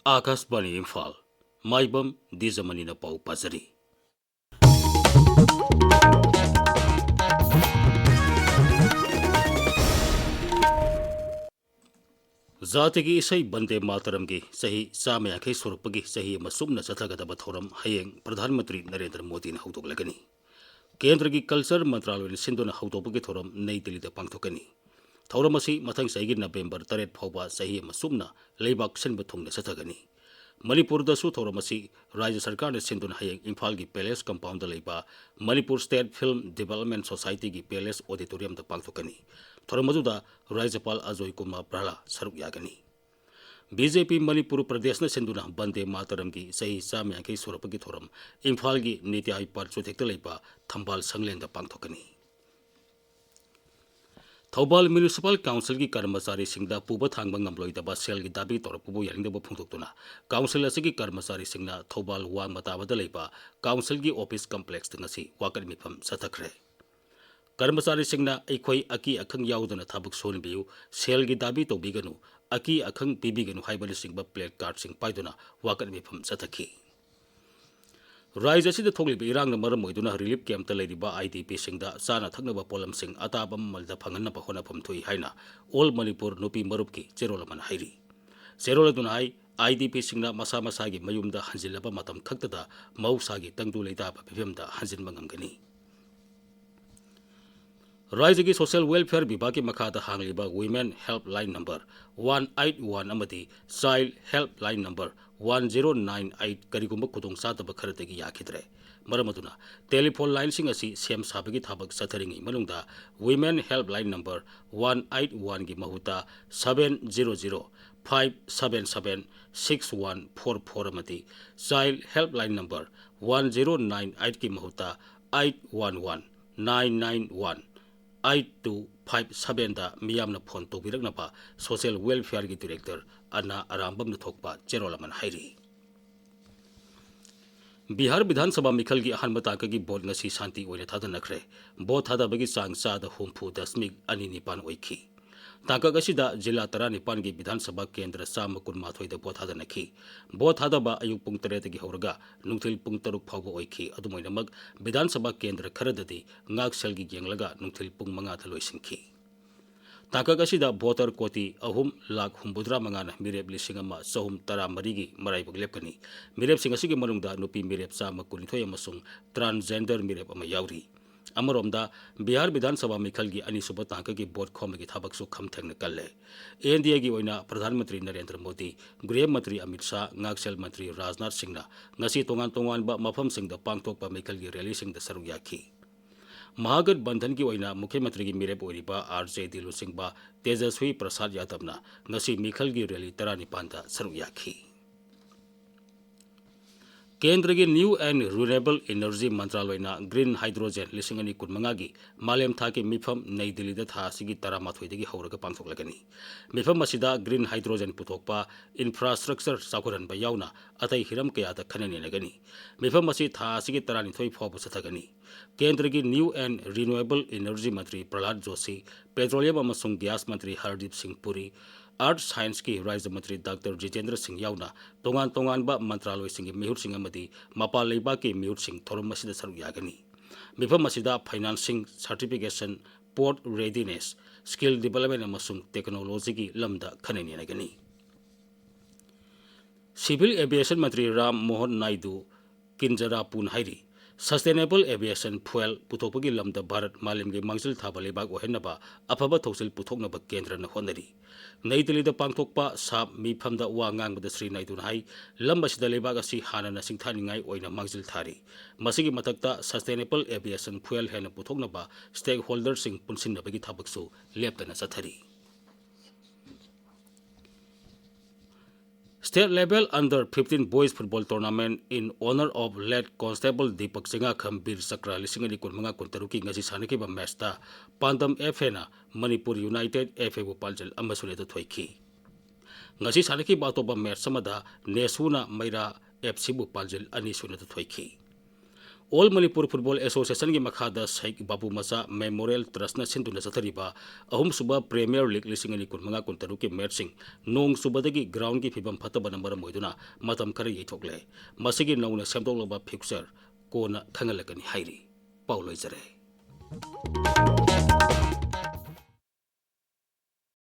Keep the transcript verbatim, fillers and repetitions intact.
ꯑꯥꯀꯥꯁꯕꯥꯅꯤ ꯏꯝꯐꯥꯜ, ꯃꯥꯏꯕꯝ ꯗꯤꯖꯃꯅꯤꯅ ꯄꯥꯎ ꯄꯥꯖꯔꯤ꯫ ꯖꯥꯇꯤꯒꯤ ꯏꯁꯩ ꯕꯟꯗꯦ ꯃꯥꯇꯔꯝꯒꯤ ꯆꯍꯤ ꯆꯥꯝꯃ ꯌꯥꯡꯈꯩ ꯁꯨꯔꯛꯄꯒꯤ ꯆꯍꯤ ꯑꯃ ꯆꯨꯞꯅ ꯆꯠꯊꯒꯗꯕ ꯊꯧꯔꯝ ꯍꯌꯦꯡ ꯄ꯭ꯔꯙꯥꯟ ꯃꯟꯇ꯭ꯔꯤ ꯅꯔꯦꯟꯗ꯭ꯔ ꯃꯣꯗꯤꯅ ꯍꯧꯗꯣꯛꯂꯒꯅꯤ꯫ ꯀꯦꯟꯗ꯭ꯔꯒꯤ ꯀꯜꯆꯔ ꯃꯟꯇ꯭ꯔꯥꯂꯣꯏꯅ ꯁꯤꯟꯗꯨꯅ ꯍꯧꯗꯣꯛꯄꯒꯤ ꯊꯧꯔꯝ ꯅꯩ ꯗꯤꯜꯂꯤꯗ ꯄꯥꯡꯊꯣꯛꯀꯅꯤ꯫ ꯊꯧꯔꯝ ꯑꯁꯤ ꯃꯊꯪ ꯆꯍꯤꯒꯤ ꯅꯕꯦꯝꯕꯔ ꯇꯔꯦꯠ ꯐꯥꯎꯕ ꯆꯍꯤ ꯑꯃ ꯆꯨꯞꯅ ꯂꯩꯕꯥꯛ ꯁꯤꯟꯕ ꯊꯨꯡꯅ ꯆꯠꯊꯒꯅꯤ꯫ ꯃꯅꯤꯄꯨꯔꯗꯁꯨ ꯊꯧꯔꯝ ꯑꯁꯤ ꯔꯥꯖ꯭ꯌ ꯁꯔꯀꯥꯔꯅ ꯁꯤꯟꯗꯨꯅ ꯍꯌꯦꯡ ꯏꯝꯐꯥꯜꯒꯤ ꯄꯦꯂꯦꯁ ꯀꯝꯄꯥꯎꯟꯗ ꯂꯩꯕ ꯃꯅꯤꯄꯨꯔ ꯁ꯭ꯇꯦꯠ ꯐꯤꯜꯝ ꯗꯤꯕꯦꯂꯞꯃꯦꯟ ꯁꯣꯁꯥꯏꯇꯤꯒꯤ ꯄꯦꯂꯦꯁ ꯑꯣꯗꯤꯇꯣꯔꯤꯌꯝꯗ ꯄꯥꯡꯊꯣꯛꯀꯅꯤ꯫ ꯊꯧꯔꯝ ꯑꯗꯨꯗ ꯔꯥꯖ꯭ꯌꯄꯥꯜ ꯑꯖꯣꯏ ꯀꯨꯃꯥꯔ ꯚ꯭ꯔꯥꯂꯥ ꯁꯔꯨꯛ ꯌꯥꯒꯅꯤ꯫ ꯕꯤ ꯖꯦ ꯄꯤ ꯃꯅꯤꯄꯨꯔ ꯄ꯭ꯔꯗꯦꯁꯅ ꯁꯤꯟꯗꯨꯅ ꯕꯟꯗꯦ ꯃꯥꯇꯔꯝꯒꯤ ꯆꯍꯤ ꯆꯥꯝꯃ ꯌꯥꯡꯈꯩ ꯁꯨꯔꯛꯄꯒꯤ ꯊꯧꯔꯝ ꯏꯝꯐꯥꯜꯒꯤ ꯅꯤꯇ꯭ꯌ ꯏꯄꯥꯠ ꯆꯨꯊꯦꯛꯇ ꯂꯩꯕ ꯊꯝꯕꯥꯜ ꯁꯪꯂꯦꯟꯗ ꯄꯥꯡꯊꯣꯛꯀꯅꯤ꯫ ꯊꯧꯕꯥꯜ ꯃ꯭ꯌꯨꯅꯤꯁꯤꯄꯥꯜ ꯀꯥꯎꯟꯁꯤꯜꯒꯤ ꯀꯔꯃꯆꯥꯔꯤꯁꯤꯡꯗ ꯄꯨꯕ ꯊꯥꯡꯕ ꯉꯝꯂꯣꯏꯗꯕ ꯁꯦꯜꯒꯤ ꯗꯥꯕꯤ ꯇꯧꯔꯛꯄꯕꯨ ꯌꯥꯅꯤꯡꯗꯕ ꯐꯣꯡꯗꯣꯛꯇꯨꯅ ꯀꯥꯎꯟꯁꯤꯜ ꯑꯁꯤꯒꯤ ꯀꯔꯃꯆꯥꯔꯤꯁꯤꯡꯅ ꯊꯧꯕꯥꯜ ꯋꯥꯡꯃ ꯇꯥꯕꯗ ꯂꯩꯕ ꯀꯥꯎꯟꯁꯤꯜꯒꯤ ꯑꯣꯐꯤꯁ ꯀꯝꯄ꯭ꯂꯦꯛꯁꯇ ꯉꯁꯤ ꯋꯥꯀꯠ ꯃꯤꯐꯝ ꯆꯠꯊꯈ꯭ꯔꯦ꯫ ꯀꯔꯃꯆꯥꯔꯤꯁꯤꯡꯅ ꯑꯩꯈꯣꯏ ꯑꯀꯤ ꯑꯈꯪ ꯌꯥꯎꯗꯅ ꯊꯕꯛ ꯁꯨꯍꯟꯕꯤꯌꯨ, ꯁꯦꯜꯒꯤ ꯗꯥꯕꯤ ꯇꯧꯕꯤꯒꯅꯨ, ꯑꯀꯤ ꯑꯈꯪ ꯄꯤꯕꯤꯒꯅꯨ ꯍꯥꯏꯕꯅꯆꯤꯡꯕ ꯄ꯭ꯂꯦ ꯀꯥꯔꯗꯁꯤꯡ ꯄꯥꯏꯗꯨꯅ ꯋꯥꯀꯠ ꯃꯤꯐꯝ ꯆꯠꯊꯈꯤ꯫ ꯔꯥꯖ꯭ꯌ ꯑꯁꯤꯗ ꯊꯣꯛꯂꯤꯕ ꯏꯔꯥꯡꯅ ꯃꯔꯝ ꯑꯣꯏꯗꯨꯅ ꯔꯤꯂꯤꯐ ꯀꯦꯝꯞꯇ ꯂꯩꯔꯤꯕ ꯑꯥꯏ ꯗꯤ ꯄꯤꯁꯤꯡꯗ ꯆꯥꯅ ꯊꯛꯅꯕ ꯄꯣꯠꯂꯝꯁꯤꯡ ꯑꯇꯥꯕ ꯃꯃꯜꯗ ꯐꯪꯍꯟꯅꯕ ꯍꯣꯠꯅꯐꯝ ꯊꯣꯛꯏ ꯍꯥꯏꯅ ꯑꯣꯜ ꯃꯅꯤꯄꯨꯔ ꯅꯨꯄꯤ ꯃꯔꯨꯞꯀꯤ ꯆꯦꯔꯣꯜ ꯑꯃꯅ ꯍꯥꯏꯔꯤ꯫ ꯆꯦꯔꯣꯜ ꯑꯗꯨꯅ ꯍꯥꯏ, ꯑꯥꯏ ꯗꯤ ꯄꯤꯁꯤꯡꯅ ꯃꯁꯥ ꯃꯁꯥꯒꯤ ꯃꯌꯨꯝꯗ ꯍꯟꯖꯤꯜꯂꯕ ꯃꯇꯝ ꯈꯛꯇꯗ ꯃꯍꯧꯁꯥꯒꯤ ꯇꯪꯗꯨ ꯂꯩꯇꯥꯕ ꯐꯤꯕꯝꯗ ꯍꯟꯖꯤꯟꯕ ꯉꯝꯒꯅꯤ꯫ ꯔꯥꯖ꯭ꯌꯒꯤ ꯁꯣꯁꯤꯌꯦꯜ ꯋꯦꯜꯐꯤꯌꯔ ꯕꯤꯚꯥꯒꯀꯤ ꯃꯈꯥꯗ ꯍꯥꯡꯂꯤꯕ women helpline number one eight one ꯑꯃꯗꯤ child helpline number one zero nine eight ꯀꯔꯤꯒꯨꯝꯕ ꯈꯨꯗꯣꯡꯆꯥꯗꯕ ꯈꯔꯗꯒꯤ ꯌꯥꯈꯤꯗ꯭ꯔꯦ꯫ ꯃꯔꯝ ꯑꯗꯨꯅ ꯇꯦꯂꯤꯐꯣꯟ ꯂꯥꯏꯟꯁꯤꯡ ꯑꯁꯤ ꯁꯦꯝ ꯁꯥꯕꯒꯤ ꯊꯕꯛ ꯆꯠꯊꯔꯤꯉꯩ ꯃꯅꯨꯡꯗ women helpline number one eight ꯋꯥꯟꯒꯤ ꯃꯍꯨꯠꯇ seven zero zero five seven seven six one four four ꯑꯃꯗꯤ child helpline number one zero nine ꯑꯩꯠꯀꯤ ꯃꯍꯨꯠꯇ eight one one nine nine one eight two five ꯁꯚꯦꯟꯗ ꯃꯤꯌꯥꯝꯅ ꯐꯣꯟ ꯇꯧꯕꯤꯔꯛꯅꯕ social ꯋꯦꯜꯐꯤꯌꯔꯒꯤ director ꯑꯅꯥ ꯑꯔꯥꯝꯕꯝꯅ ꯊꯣꯛꯄ ꯆꯦꯔꯣꯜ ꯑꯃꯅ ꯍꯥꯏꯔꯤ꯫ ꯕꯤꯍꯥꯔ ꯕꯤꯙꯥꯟ ꯁꯚꯥ ꯃꯤꯈꯜꯒꯤ ꯑꯍꯥꯟꯕ ꯇꯥꯡꯀꯛꯀꯤ ꯚꯣꯠ ꯉꯁꯤ ꯁꯥꯟꯇꯤ ꯑꯣꯏꯅ ꯊꯥꯗꯅꯈ꯭ꯔꯦ꯫ ꯚꯣꯠ ꯊꯥꯗꯕꯒꯤ ꯆꯥꯡ ꯆꯥꯗ ꯍꯨꯝꯐꯨ ꯗꯁꯃꯤꯛ ꯑꯅꯤ ꯅꯤꯄꯥꯟ ꯑꯣꯏꯈꯤ꯫ ꯇꯥꯡꯀꯛ ꯑꯁꯤꯗ ꯖꯤꯂꯥ ꯇꯔꯥꯅꯤꯄꯥꯟꯒꯤ ꯕꯤꯙꯥꯟ ꯁꯚꯥ ꯀꯦꯟꯗ꯭ꯔ ꯆꯥꯝꯃ ꯀꯨꯟꯃꯥꯊꯣꯏꯗ ꯚꯣꯠ ꯊꯥꯗꯅꯈꯤ꯫ ꯚꯣꯠ ꯊꯥꯗꯕ ꯑꯌꯨꯛ ꯄꯨꯡ ꯇꯔꯦꯠꯇꯒꯤ ꯍꯧꯔꯒ ꯅꯨꯡꯊꯤꯜ ꯄꯨꯡ ꯇꯔꯨꯛ ꯐꯥꯎꯕ ꯑꯣꯏꯈꯤ꯫ ꯑꯗꯨꯝ ꯑꯣꯏꯅꯃꯛ, ꯕꯤꯙꯥꯟ ꯁꯚꯥ ꯀꯦꯟꯗ꯭ꯔ ꯈꯔꯗꯗꯤ ꯉꯥꯛꯁꯦꯜꯒꯤ ꯌꯦꯡꯂꯒ ꯅꯨꯡꯊꯤꯜ ꯄꯨꯡ ꯃꯉꯥꯗ ꯂꯣꯏꯁꯤꯟꯈꯤ꯫ ꯇꯥꯡꯀꯛ ꯑꯁꯤꯗ ꯚꯣꯇꯔ ꯀꯣꯇꯤ ꯑꯍꯨꯝ ꯂꯥꯈ ꯍꯨꯝꯐꯨꯇꯔꯥ ꯃꯉꯥꯅ ꯃꯤꯔꯦꯞ ꯂꯤꯁꯤꯡ ꯑꯃ ꯆꯍꯨꯝ ꯇꯔꯥ ꯃꯔꯤꯒꯤ ꯃꯔꯥꯏꯕꯛ ꯂꯦꯞꯀꯅꯤ꯫ ꯃꯤꯔꯦꯞꯁꯤꯡ ꯑꯁꯤꯒꯤ ꯃꯅꯨꯡꯗ ꯅꯨꯄꯤ ꯃꯤꯔꯦꯞ ꯆꯥꯝꯃ ꯀꯨꯟꯅꯤꯊꯣꯏ ꯑꯃꯁꯨꯡ transgender ꯃꯤꯔꯦꯞ ꯑꯃ ꯌꯥꯎꯔꯤ꯫ ꯑꯃꯔꯣꯝꯗ, ꯕꯤꯍꯥꯔ ꯕꯤꯙꯥꯟ ꯁꯚꯥ ꯃꯤꯈꯜꯒꯤ ꯑꯅꯤꯁꯨꯕ ꯇꯥꯡꯀꯛꯀꯤ ꯚꯣꯠ ꯈꯣꯝꯕꯒꯤ ꯊꯕꯛꯁꯨ ꯈꯝꯊꯦꯡꯅ ꯀꯜꯂꯦ꯫ ꯑꯦꯟ ꯗꯤ ꯑꯦꯒꯤ ꯑꯣꯏꯅ ꯄ꯭ꯔꯙꯥꯟ ꯃꯟꯇ꯭ꯔꯤ ꯅꯔꯦꯟꯗ꯭ꯔ ꯃꯣꯗꯤ, ꯒ꯭ꯔꯤꯍ ꯃꯟꯇ꯭ꯔꯤ ꯑꯃꯤꯠ ꯁꯥꯍ, ꯉꯥꯛꯁꯦꯜ ꯃꯟꯇ꯭ꯔꯤ ꯔꯥꯖꯅꯥꯊ ꯁꯤꯡꯅ ꯉꯁꯤ ꯇꯣꯉꯥꯟ ꯇꯣꯉꯥꯟꯕ ꯃꯐꯝꯁꯤꯡꯗ ꯄꯥꯡꯊꯣꯛꯄ ꯃꯤꯈꯜꯒꯤ ꯔꯦꯂꯤꯁꯤꯡꯗ ꯁꯔꯨꯛ ꯌꯥꯈꯤ꯫ ꯃꯍꯥꯒꯠꯕꯟꯙꯟꯒꯤ ꯑꯣꯏꯅ ꯃꯨꯈ꯭ꯌ ꯃꯟꯇ꯭ꯔꯤꯒꯤ ꯃꯤꯔꯦꯞ ꯑꯣꯏꯔꯤꯕ ꯑꯥꯔ ꯖꯦ ꯗꯤ ꯂꯨꯆꯤꯡꯕ ꯇꯦꯖꯁ꯭ꯋꯤ ꯄ꯭ꯔꯁꯥꯗ ꯌꯥꯗꯕꯅ ꯉꯁꯤ ꯃꯤꯈꯜꯒꯤ ꯔꯦꯂꯤ ꯇꯔꯥꯅꯤꯄꯥꯟꯗ ꯁꯔꯨꯛ ꯌꯥꯈꯤ꯫ ꯀꯦꯟꯗ꯭ꯔꯒꯤ New and Renewable Energy ꯃꯟꯇ꯭ꯔꯥꯂꯣꯏꯅ Green Hydrogen ꯂꯤꯁꯤꯡ ꯑꯅꯤ ꯀꯨꯟꯃꯉꯥꯒꯤ ꯃꯥꯂꯦꯝ ꯊꯥꯛꯀꯤ ꯃꯤꯐꯝ ꯅꯩ ꯗꯤꯜꯂꯤꯗ ꯊꯥ ꯑꯁꯤꯒꯤ ꯇꯔꯥꯃꯥꯊꯣꯏꯗꯒꯤ ꯍꯧꯔꯒ ꯄꯥꯡꯊꯣꯛꯂꯒꯅꯤ꯫ ꯃꯤꯐꯝ ꯑꯁꯤꯗ green hydrogen ꯄꯨꯊꯣꯛꯄ, infrastructure ꯆꯥꯎꯈꯠꯍꯟꯕ ꯌꯥꯎꯅ ꯑꯇꯩ ꯍꯤꯔꯝ ꯀꯌꯥꯗ ꯈꯟꯅ ꯅꯩꯅꯒꯅꯤ꯫ ꯃꯤꯐꯝ ꯑꯁꯤ ꯊꯥ ꯑꯁꯤꯒꯤ ꯇꯔꯥꯅꯤꯊꯣꯏ ꯐꯥꯎꯕ ꯆꯠꯊꯒꯅꯤ꯫ ꯀꯦꯟꯗ꯭ꯔꯒꯤ New and Renewable Energy Mantri ꯄ꯭ꯔꯍꯂꯥꯗ Joshi, Petroleum ꯑꯃꯁꯨꯡ Gas ꯃꯟꯇ꯭ꯔꯤ ꯍꯔꯗꯤꯞ ꯁꯤꯡ ꯄꯨꯔꯤ, Earth Scienceꯀꯤ ꯔꯥꯖ꯭ꯌ ꯃꯟꯇ꯭ꯔꯤ ꯗꯥꯛꯇꯔ ꯖꯤꯇꯦꯟꯗ꯭ꯔ ꯁꯤꯡ ꯌꯥꯎꯅ ꯇꯣꯉꯥꯟ ꯇꯣꯉꯥꯟꯕ ꯃꯟꯇ꯭ꯔꯥꯂꯣꯏꯁꯤꯡꯒꯤ ꯃꯤꯍꯨꯠꯁꯤꯡ ꯑꯃꯗꯤ ꯃꯄꯥꯟ ꯂꯩꯕꯥꯛꯀꯤ ꯃꯤꯍꯨꯠꯁꯤꯡ ꯊꯧꯔꯝ ꯑꯁꯤꯗ ꯁꯔꯨꯛ ꯌꯥꯒꯅꯤ꯫ ꯃꯤꯐꯝ ꯑꯁꯤꯗ financing, certification, port readiness, skill development ꯑꯃꯁꯨꯡ technologyꯒꯤ ꯂꯝꯗ ꯈꯟꯅ ꯅꯩꯅꯒꯅꯤ꯫ Civil Aviation ꯃꯟꯇ꯭ꯔꯤ ꯔꯥꯝ ꯃꯣꯍꯟ ꯅꯥꯏꯗꯨ ꯀꯤꯟꯖꯔꯥꯄꯨꯟ ꯍꯥꯏꯔꯤ, sustainable aviation fuel ꯄꯨꯊꯣꯛꯄꯒꯤ ꯂꯝꯗ ꯚꯥꯔꯠ ꯃꯥꯂꯦꯝꯒꯤ ꯃꯥꯡꯖꯤꯜ ꯊꯥꯕ ꯂꯩꯕꯥꯛ ꯑꯣꯏꯍꯟꯅꯕ ꯑꯐꯕ ꯊꯧꯁꯤꯜ ꯄꯨꯊꯣꯛꯅꯕ ꯀꯦꯟꯗ꯭ꯔꯅ ꯍꯣꯠꯅꯔꯤ꯫ ꯅꯩ ꯗꯤꯜꯂꯤꯗ ꯄꯥꯡꯊꯣꯛꯄ ꯁꯥꯞ ꯃꯤꯐꯝꯗ ꯋꯥ ꯉꯥꯡꯕꯗ ꯁ꯭ꯔꯤ ꯅꯥꯏꯗꯨꯅ ꯍꯥꯏ, ꯂꯝ ꯑꯁꯤꯗ ꯂꯩꯕꯥꯛ ꯑꯁꯤ ꯍꯥꯟꯅꯅ ꯁꯤꯡꯊꯥꯅꯤꯡꯉꯥꯏ ꯑꯣꯏꯅ ꯃꯥꯡꯖꯤꯜ ꯊꯥꯔꯤ꯫ ꯃꯁꯤꯒꯤ ꯃꯊꯛꯇ sustainable aviation fuel ꯍꯦꯟꯅ ꯄꯨꯊꯣꯛꯅꯕ stakeholderꯁꯤꯡ ꯄꯨꯟꯁꯤꯟꯅꯕꯒꯤ ꯊꯕꯛꯁꯨ ꯂꯦꯞꯇꯅ ꯆꯠꯊꯔꯤ꯫ State level under fifteen boys football tournament in honor of late Constable Deepak Chingakham ꯕꯤꯔ ꯆꯀ꯭ꯔ ꯂꯤꯁꯤꯡ ꯑꯅꯤ ꯀꯨꯟꯃꯉꯥ ꯀꯨꯟꯇꯔꯨꯛꯀꯤ ꯉꯁꯤ ꯁꯥꯟꯅꯈꯤꯕ ꯃꯦꯠꯁꯇ ꯄꯥꯟꯗꯝ ꯑꯦꯐ ꯑꯦꯅ ꯃꯅꯤꯄꯨꯔ ꯌꯨꯅꯥꯏꯇꯦꯗ ꯑꯦꯐ ꯑꯦꯕꯨ ꯄꯥꯟꯖꯜ ꯑꯃ ꯁꯨꯅꯦꯗ ꯊꯣꯏꯈꯤ꯫ ꯉꯁꯤ ꯁꯥꯟꯅꯈꯤꯕ ꯑꯇꯣꯞꯄ ꯃꯦꯠꯁ ꯑꯃꯗ ꯅꯦꯁꯨꯅ ꯃꯩꯔꯥ ꯑꯦꯐ ꯁꯤꯕꯨ ꯄꯥꯟꯖꯜ ꯑꯅꯤ ꯁꯨꯅꯦꯗ ꯊꯣꯏꯈꯤ꯫ All Manipur Football Association ꯒꯤ ꯃꯈꯥꯗ ꯁꯍꯤꯗ ꯕꯥꯕꯨ ꯃꯆꯥ Memorial Trust ꯅ ꯁꯤꯟꯗꯨꯅ ꯆꯠꯊꯔꯤꯕ ꯑꯍꯨꯝꯁꯨꯕ Premier League ꯂꯤꯁꯤꯡ ꯑꯅꯤ ꯀꯨꯟꯃꯉꯥ ꯀꯨꯟꯇꯔꯨꯛ ꯀꯤ match ꯁꯤꯡ ꯅꯣꯡ ꯆꯨꯕꯗꯒꯤ ground ꯒꯤ ꯐꯤꯕꯝ ꯐꯠꯇꯕꯅ ꯃꯔꯝ ꯑꯣꯏꯗꯨꯅ ꯃꯇꯝ ꯈꯔ ꯌꯩꯊꯣꯛꯂꯦ꯫ ꯃꯁꯤꯒꯤ ꯅꯧꯅ ꯁꯦꯝꯗꯣꯛꯂꯕ fixture ꯀꯣꯟꯅ ꯈꯪꯍꯜꯂꯛꯀꯅꯤ ꯍꯥꯏꯔꯤ꯫ ꯄꯥꯎ ꯂꯣꯏꯖꯔꯦ꯫